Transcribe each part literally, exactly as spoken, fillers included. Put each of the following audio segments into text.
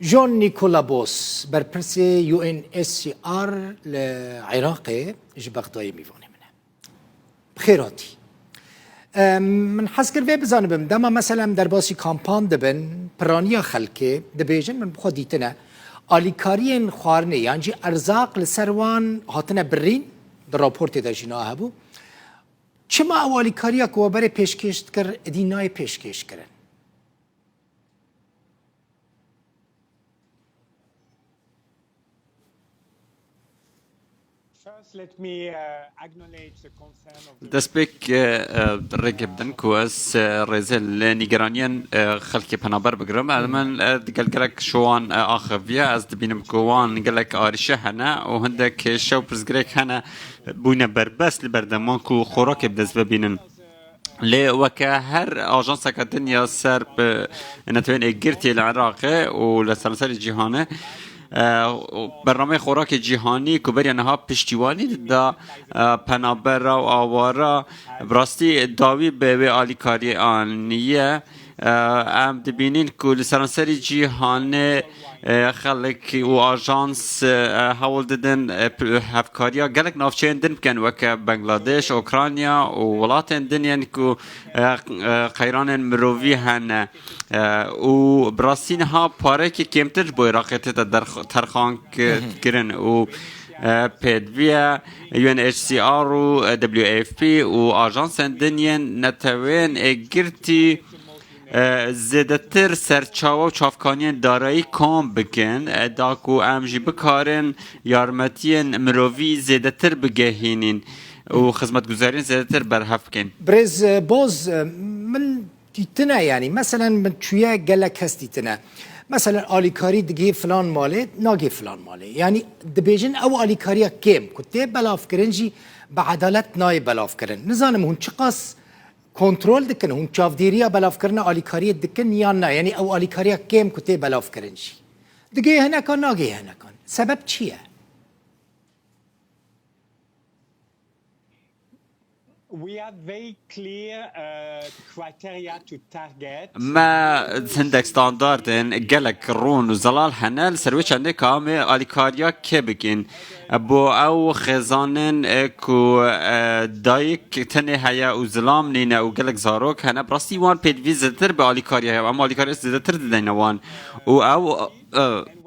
John Nicola Bos, berpirsê U N H C R li Iraqê, ji Bexdayê mîvanê min e. Bi xêr hatî. Em, min hez kir vê bizanibim, dema mesela em derbasî kampan dibin, piraniya xelkê dibêjin, min bi xwe dîtine, alîkariyên xwarinê yan jî erzaq li ser wan hatine birîn, di raportê de jî niha hebû. Çima ew alîkariya ku we berê pêşkêş dikir, êdî nayê pêşkêşkirin? First, let me, uh, acknowledge the concern of the Destpêk, e, e, rêkê bidin ku ez, e, rêzê li nîgeraniyên, e, xelkê penaber bigirim. Ez min, e, digel gelek şowan, e, axiviye. Ez dibînim ku wan gelek arîşe hene û hindek kêşe û pirsgirêk hene bûne berbes li berdeman ku xorakê bi dest ve bînin. Lê weke her ajanseke din ya ser bi netewên êgirtî li Iraqê û li seranserê cîhanê, e, û bernameyê xorakê cîhanî ku beriya niha piştîwanî dida, e, penabera û awara, bi rastî dawî bi wê alîkariyê aniye. E, em dibînin ku li seranserî cîhanê e, xelk û ajans, e, hewl didin, e, p-, hevkariya gelek navçeyên din bikin, weke Bangladeş, Ukrayna û welatên din yên ku, e, e, qeyranên mirovî hene. E, û bi rastî niha parekî kêmtir ji bo Iraqê tête derx-, terxan ki-, kirin û, e, pêdiviye U N H C R û, e, W F P û ajansên din yên netewên êgirtî e, zêdetir serçawe û çavkaniyên darayî kom bikin, e, da ku em jî bikarin yarmetiyên mirovî zêdetir bigehînin û xizmetguzariyên zêdetir berhev bikin. Birêz, e, Boz, e, min dîtine, yanî, meselen, min çûye gelek kes dîtine. Meselen, alîkarî digihê filan malê, nagihê filan malê. Yanî, dibêjin ew alîkariya kêm ku tê belavkirin jî bi edalet nayê belavkirin. Nizanim hûn çiqas kontrol dikin, hûn çavdêriya belavkirina alîkariyê dikin yan na? Yanî ew alîkariya kêm ku tê belavkirin jî digihê hinekan, nagihê hinekan. Sebeb çi ye? We have very clear, uh, criteria to target. Me hindek standartên gelek rûn û zelal hene, li ser wê çendê ka em ê alîkariya kê bikin. Bo ew xêzanên, e, ku, e, dayik tenê heye û zilam nîne û gelek zarok hene, bi rastî wan pêdivî zêdetir bi alîkariya heye. Em alîkariya zêdetir dideyne wan. Û ew, e,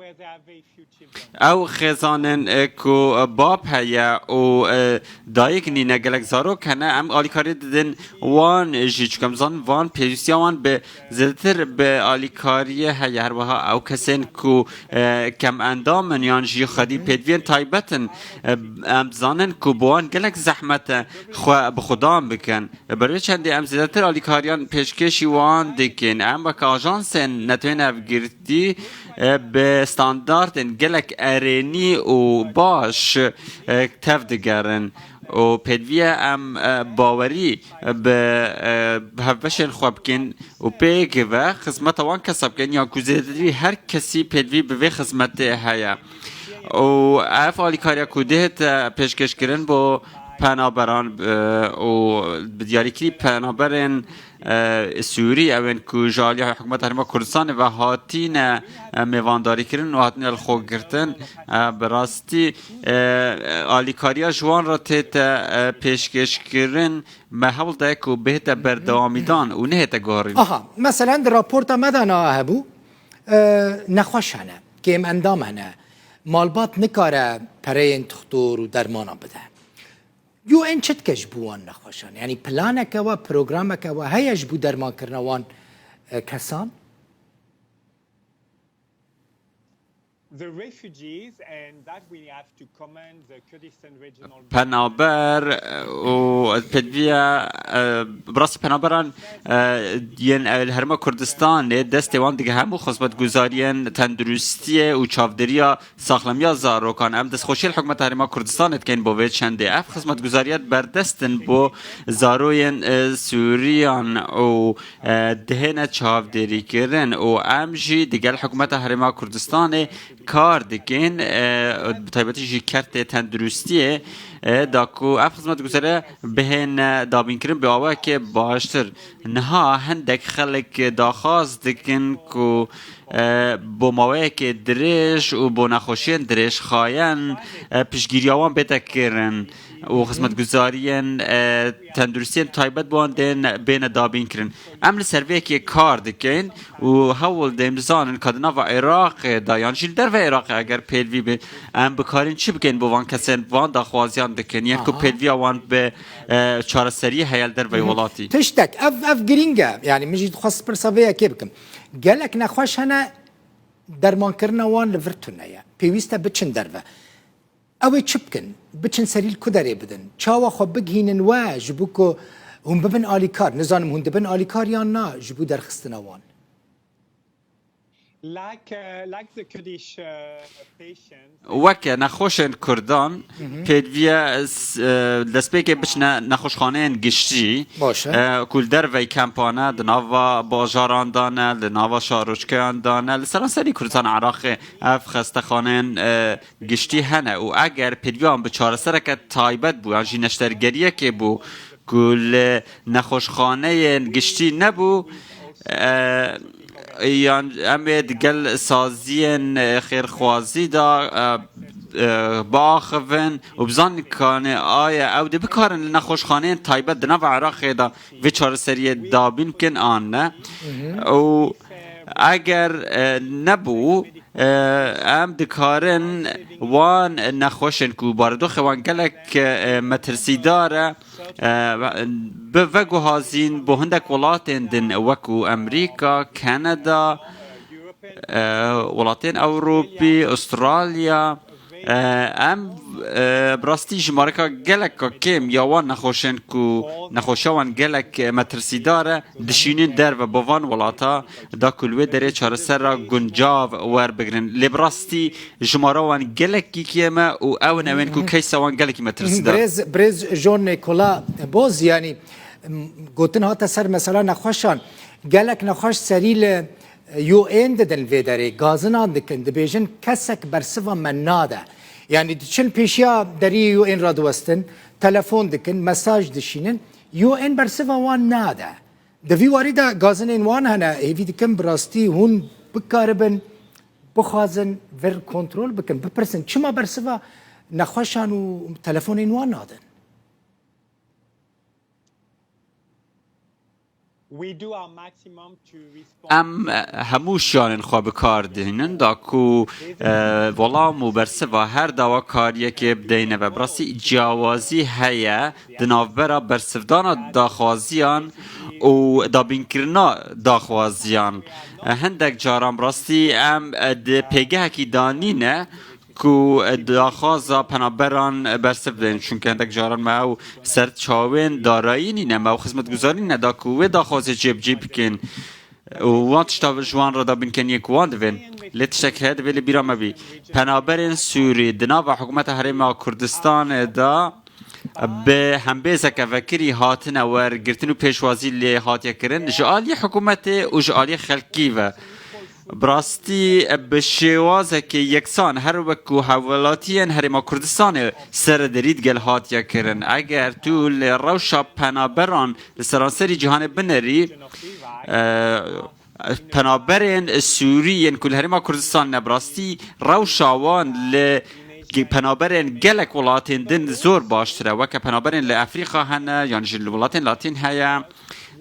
ew xêzanên, e, ku, e, bab heye û, e, dayik nîne, gelek zarok hene, em alîkarî didin wan jî, çunke em zanin van pêwîstiya wan bi zêdetir bi alîkariyê heye. Her wiha ew kesên ku, e, kemendam in yan jî xwedî pêdiviyên taybet in, e, em dizanin ku bi wan gelek zehmet e xwe bi xudan bikin. Li ber vê çendê em zêdetir alîkariyan pêşkêşî wan dikin. Em weke ajansên Netewên Yekgirtî, e, bi standartên gelek erênî û baş, e, tev digerin. Û pêdiviye em, e, bawerî bi, e, hevbeşên xwe bikin û pêk ve xizmeta wan kesa bikin, yan ku zêdetirî her kesî pêdivî bi vê xizmetê heye. Û ev alîkariya ku dihête pêşkêşkirin bo penaberan, e, û bi diyarîkirî penaberên, e, Sûrî, ew ên ku ji aliya Hikûmeta Herêma Kurdistanê ve hatine, e, mêvandarîkirin û hatine li xwe girtin, e, bi rastî, e, alîkariya ji wan re tête, e, pêşkêşkirin, me hewl daye ku bihête berdewamîdan û nehête guherîn. Aha, meselen di raporta me de niha hebû, e, nexweş hene, kêm endam hene, malbat nikare pereyên toxtor û dermana bide. U N çi dike ji bo wan nexweşan? Yanî planeke we, programeke we heye ji bo dermankirina wan, e, kesan? The refugees, and that we have to commend the Kurdistan Regional Penaber, e, û pêdiviya, e, bi rastî penaberan, e, yên, e, li Herêma Kurdistanê destê wan digihem û xizmetguzariyên tenduristiyê û çavdêriya saxlemiya zarokan. Em destxweşiyê li Hikûmeta Herêma Kurdistanê dikin bo vê çendê. Ev xizmetguzariya berdest in bo zaroyên, e, Sûriyan û, e, dihêne çavdêrîkirin û em jî digel Hikûmeta Herêma Kurdistanê kar dikin, e, bi taybetî jî kertê tenduristiyê, e, da ku ev xizmetguzare bihêne dabînkirin bi awayekê baştir. Niha hindek xelk daxwaz dikin ku, e, bo maweyekê dirêj û bo nexweşiyên dirêjxayen, e, piştgiriya wan bête kirin û xizmetguzariyên, e, tenduristiyên taybet bi wan tên bêne dabînkirin. Em li ser vê yekê kar dikin û hewl dên bizanin ka di nava Iraqê de yan jî li derve Iraqê eger pêdivî be, em bikarîn çi bikin bo van kesên, van daxwaziyan dikin, yên ku Aha. pêdiviya wan bi, e, çareseriyê heye li derveyî Hı hı. welatî. Tiştek, ev, ev girîng e. Yanî min jî dixwest pirsa vê yekê bikim. Gelek nexweş hene dermankirina wan li vir tune ye. Pêwîst e biçin derve. Ew ê çi bikin? Biçin serî li ku derê bidin? Çawa xwe bigihînin we ji bo ku hûn bibin alîkar? Nizanim hûn dibin alîkar yan na ji bo derxistina wan? Like, uh, like the Kurdish, uh, patients. Weke nexweşên Kurdan, Hı hı. pêdiviye s-, e, destpêkê biçine nexweşxaneyên giştî, Baş e. e, ku li derveyî kempan e, di nava bajaran de ne, li nava şaroçkeyan de ne, li seranserî Kurdistan Iraqê ev xestexaneyên, e, giştî hene û eger pêdiviya wan bi çaresereke taybet bû yan jî neştergeriyekê bû ku li nexweşxaneyên giştî nebû, e, yan em ê digel saziyên, e, xêrxwazî de, e, e, biaxivin û bizanin kanê aye ew dê bikarin li nexweşxaneyên taybet di nava Iraqê de vê çareseriyê dabîn bikin an ne. Hı hı. Û eger, e, nebû, e, em dikarin wan nexweşên ku baredoxê wan gelek, e, metirsîdar e, e, bi veguhazîn bo hindek welatên din wekû Amerîka, Kanada, e, welatên Ewropî, Astralya, e, em, e, bi rastî jimareka geleka kêm ya wan nexweşên ku nexweşiya wan gelek, e, metirsîdar e, dişînin derve bo van welata da ku li wê derê çaresera guncav werbigirin. Lê bi rastî jimara wan gelekî kêm e û ew in ewên ku Hı hı. keysa wan gelekî metirsîdar. Birêz, birêz John Nicola Boz, yanî, m, gotin hate ser mesela nexweşan. Gelek nexweş serî li U N didin vê derê, gazinan dikin, dibêjin kesek bersiva me nade. Yanî diçin pêşiya deriyê U N radiwestin, telefon dikin, mesaj dişînin, U N bersiva wan nade. Di vî warî de gazinên wan hene, hêvî dikim bi rastî hûn bikaribin, bixwazin vir kontrol bikin, bipirsin, çima bersiva nexweşan û telefonên wan nadin? We do our maximum to respond. Em, e, hemû şiyanên xwe bi kar dihînin da ku, e, welam û bersiva her dawakariyekê bideyne ve. Bi rastî ciyawazî heye di navbera bersivdana daxwaziyan û dabînkirina daxwaziyan. E, hindek caran bi rastî em, e, di pêgehekî danî ne, ku daxwaza penaberan bersiv bidin. Çunke hindek caran me ew ser çavên darayî nîne, me ew xizmetguzarî nîne da ku wê daxwazê cêbicî bikin. Û wan tişta ji wan re da binkeniyê ku wan divên. Lê tiştek heye divê li bîra me bî. Penaberên Sûrî di nava hikûmeta Herêma Kurdistanê de bi hembêzeke vekirî hatine wergirtin û pêşwazî lê hatiye kirin ji aliyê hikûmetê û ji aliyê xelkî ve. Bi rastî bi şêwazekê yeksan her wek ku hevwelatiyên Herêma Kurdistanê serederî digel hatiye kirin. Eger tu li rewşa penaberan li seranserî cîhanê binerî, e, penaberên Sûrî yên ku li Herêma Kurdistan ne, bi rastî rewşa wan li ge-, penaberên gelek welatên din zor baştir e. Weke penaberên li Efrîka hene, yan jî li welatên Latîn heye.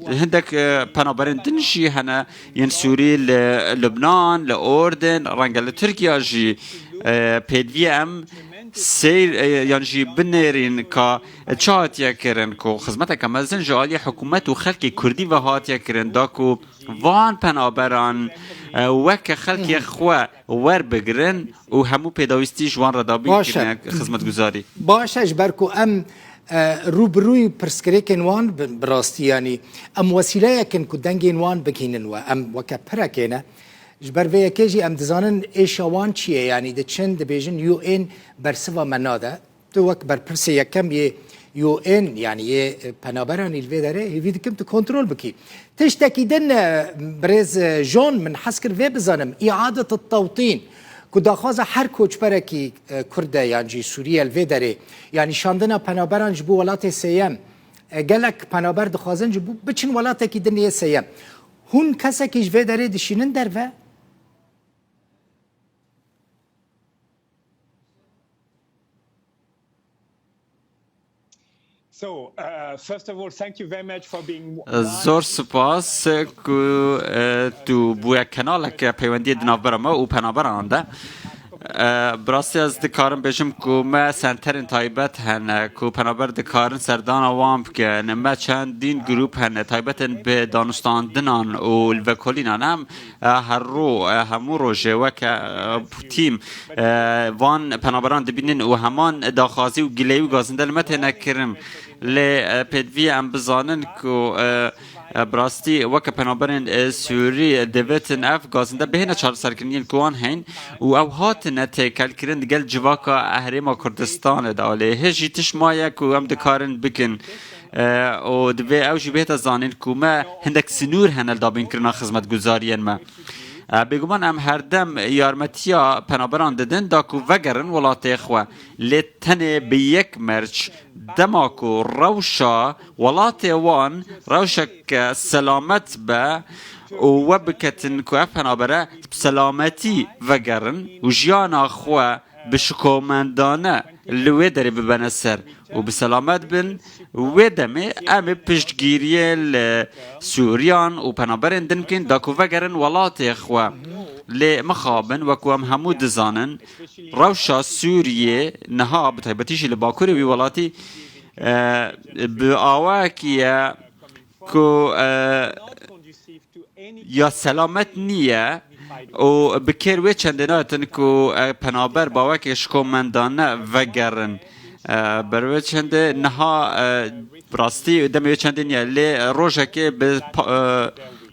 Hindek, e, penaberên din jî hene, yên Sûrî li Lubnan, li Urdin, renge li Tirkiya jî, e, pêdivî em seyr, e, yan jî binêrîn ka çi hatiye kirin, ku xizmeteke mezin ji aliyê hikûmet û xelkê Kurdî ve hatiye kirin, da ku van penaberan, e, weke xelkê Hı hı. xwe werbigirin û hemû pêdawîstî ji wan re dabîn Baş e. kirine xizmetguzarî. Baş e, ji ber ku em, e, rû bi rûyî pirsgirêkên wan bin, bi rastî, yanî em wesîleyek in ku dengên wan bigihînin we. Em weke pirekê ne. Ji ber vê yekê jî em dizanin êşa wan çi ye, yanî diçin dibêjin U N bersiva me nade. Tu wek berpirsê yekem yê U N, yanî yê, e, penaberanî li vê derê hêvî dikim tu kontrol bikî. Tiştekî din, e, birêz, e, John, min hez kir vê bizanim, îadet tewtîn. Ku daxwaza her koçberekî, e, Kurd e yan jî Sûrî ye li vê derê, yanî şandina penaberan ji bo welatê sêyem, e, gelek penaber dixwazin ji bo biçin welatekî din yê sêyem. Hûn kesekî ji vê derê dişînin derve? So, uh, first of all, thank you very much for being live. Zor spas ku, e, tu bûye kenalek peywendiyê di navbera me û penaberan de. E, bi rastî ez dikarim bêjim ku me senterên taybet hene ku penaber dikarin serdana wan bikin. Me çendîn grûp hene taybetên bi danûstandinan û livekolînan. Em, e, her ro, e, hemû rojê weke, e, tîm, e, van penaberan dibînin û heman daxwazî û gileyî û gazinde li me têne kirin. Lê, e, pêdivî em bizanin ku, e, e, bi rastî weke penaberên, e, Sûrî, e, divetin ev gazinde bihêne çareserkirin yên ku wan heyn û ew hatine têkelkirin digel civaka Herêma Kurdistanê de. Lê hê jî tişt maye ku em dikarin bikin, e, û divê ew jî bihête zanîn ku me hindek sinûr hene li dabînkirina xizmetguzariyên me. E, bêguman em herdem yarmetiya penaberan didin da ku vegerin welatê xwe. Lê tenê bi yek merc, dema ku rewşa welatê wan rewşeke selamet be û we biketin ku ev penabere bi selametî vegerin û jiyana xwe bi şikomendane li wê derê bibene ser û bi selamet bin, wê demê em ê piştgiriyê li Sûriyan û penaberên din bikin da ku vegerin welatê xwe. Lê mixabin, wekû em hemû dizanin, rewşa Sûriyê niha, bi taybetî jî li bakurê wî welatî, e, bi awayekî ye ku, e, ya selamet niye û bi kêr wê çendê natin ku, e, penaber bawekê şikomendane vegerin. E, ber wê çendê niha, e, bi rastî demê wê çendê niye, lê rojekê bi pa-, e,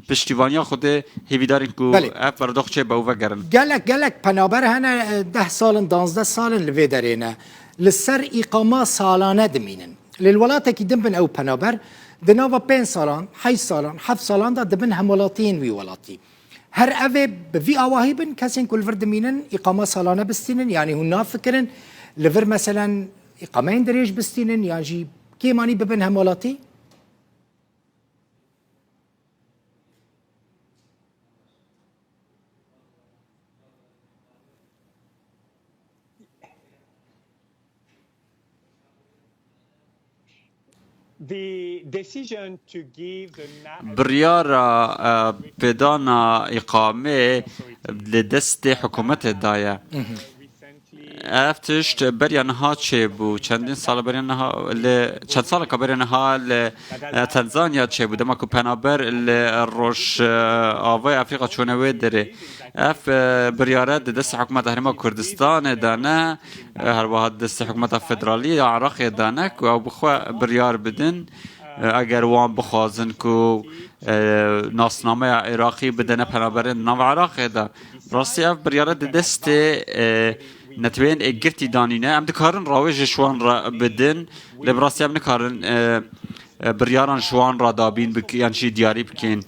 piştîvaniya Xwedê hêvîdarîn ku Belê. ev beredox çêbe û vegerin. Gelek, gelek penaber hene, e, deh salin, danzdeh salin li vê derê ne. Li ser îqama salane dimînin. Lê li welatekî din bin ew penaber, di nava pênc salan, heşt salan, heft salan de dibin hemwelatiyên wî welatî. Her ev ê bi vî awahî bin, kesên ku li vir dimînin, îqama salane bistînin, yanî hûn nafikirin, li vir meselen îqameyên dirêj bistînin, yan jî kêmanî bibin hemwelatî? The decision to give the na- Biryara, e, pêdana îqamê li destê hikûmetê daye. Ev tişt beriya niha çêbû. Çendîn sala beriya niha li, çend saleka beriya niha li, e, Tanzanya çêbû. Dema ku penaber li Roj, e, avayê Afrîka çûne wê derê. Ev, e, biryare di destê hikûmeta Herêma Kurdistanê de ne, e, her wiha di destê hikûmeta federalî ya Iraqê de ne ku ew bi xwe biryar bidin. E, eger wan bixwazin ku, e, nasnameya Iraqî bidene penaberên di nava Iraqê de. Rastî ev biryare di destê, e, neteweyên êkgirtî danîne. Em dikarin rawêjê ji wan re bidin. Lê bi rastî em nikarin, e, e, biryaran ji wan re dabîn bik-, yan jî diyarî bikin.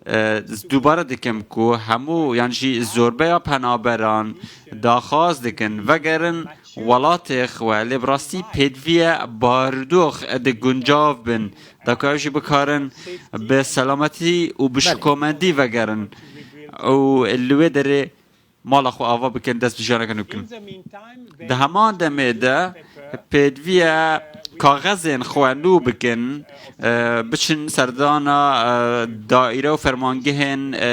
E, dubare dikim ku hemû yan jî zorbeya penaberan daxwaz dikin vegerin welatê xwe, lê bi rastî pêdiviye barodox di guncav bin, da ku ew jî bikarin bi selametî û bi Belê. şikomendî vegerin û li wê derê mala xwe ava bikin, dest bi jiyaneke nû bikin. Di heman demê de pêdiviye kaxezên xwe nû bikin, e, biçin serdana, e, daîre û fermangehên, e,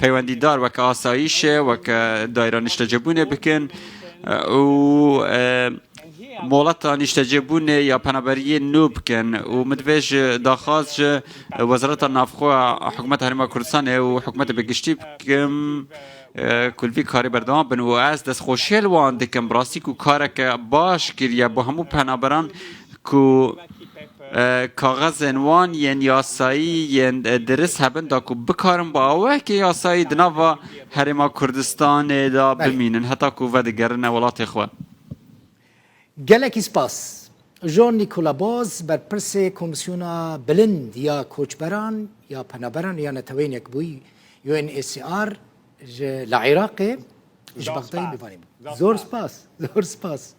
peywendîdar weke asayîşê, weke daîra niştecebûnê bikin, e, û, e, moleta niştecêbûnê ya penaberiyê nû bikin û min divê ji daxwaz ji Wezareta Navxwe ya Hikûmeta Herêma Kurdistanê û hikûmetê bi giştî bikim, e, ku li vî karê berdewam bin û ez destxweşiyê li wan dikim. Bi rastî ku kareke baş kiriye bo hemû penaberan ku, e, kaxezên wan yên yasayî, yên, e, dirist hebin da ku bikarin bi awayekî yasayî di nava Herêma Kurdistanê de Belê. bimînin heta ku vedigerine welatê xwe. Gelekî spas. Jean Nicolas Boz, berpirsê Komîsyona Bilind ya Koçberan ya Penaberan ya Neteweyên Yekbûyî, U N H C R, ji li Iraqê, Ji Bexdayê mêvanê bû. Zor spas. Zor spas.